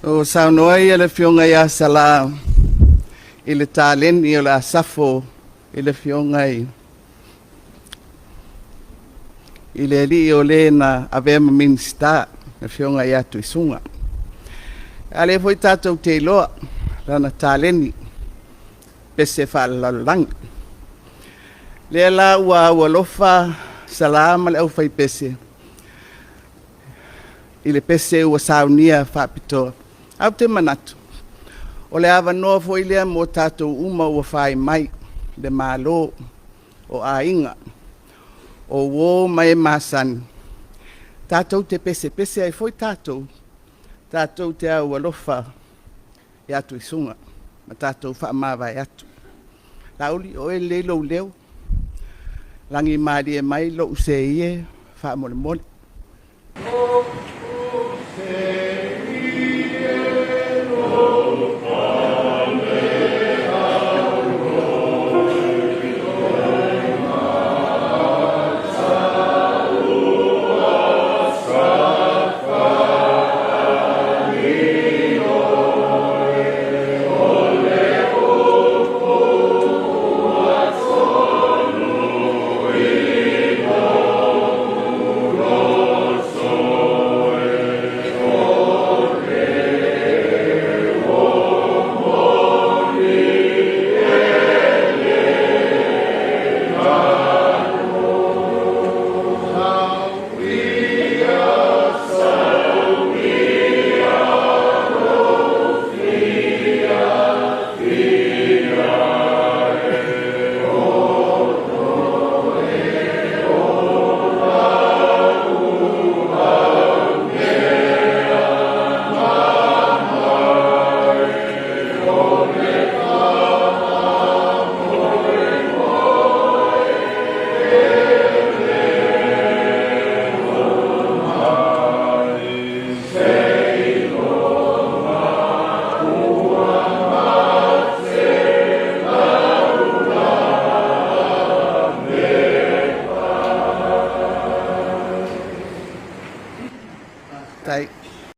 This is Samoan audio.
Ua saunoa ia le Afioga ia Sala i le taleni o le a safo i le Afioga i le alii o le na avea ma Minisita, le Afioga ia Tuisuga. A o lea foi tatou te iloa lana taleni, pese faalelalolagi. Lea la ua aualofa Sala ma le aufaipese i le pese ua saunia faapitoa. Ae ou te manatu, o le avanoa foi lea mo tatou uma ua fai mai, le Malo, o aiga, o uo ma e masani, tatou te pesepese ai foi tatou, tatou te aualofa ia Tuisuga ma tatou faamavae atu. Laauli, o oe e lelei lou leo, lagimalie mai lou sē e faamolemole.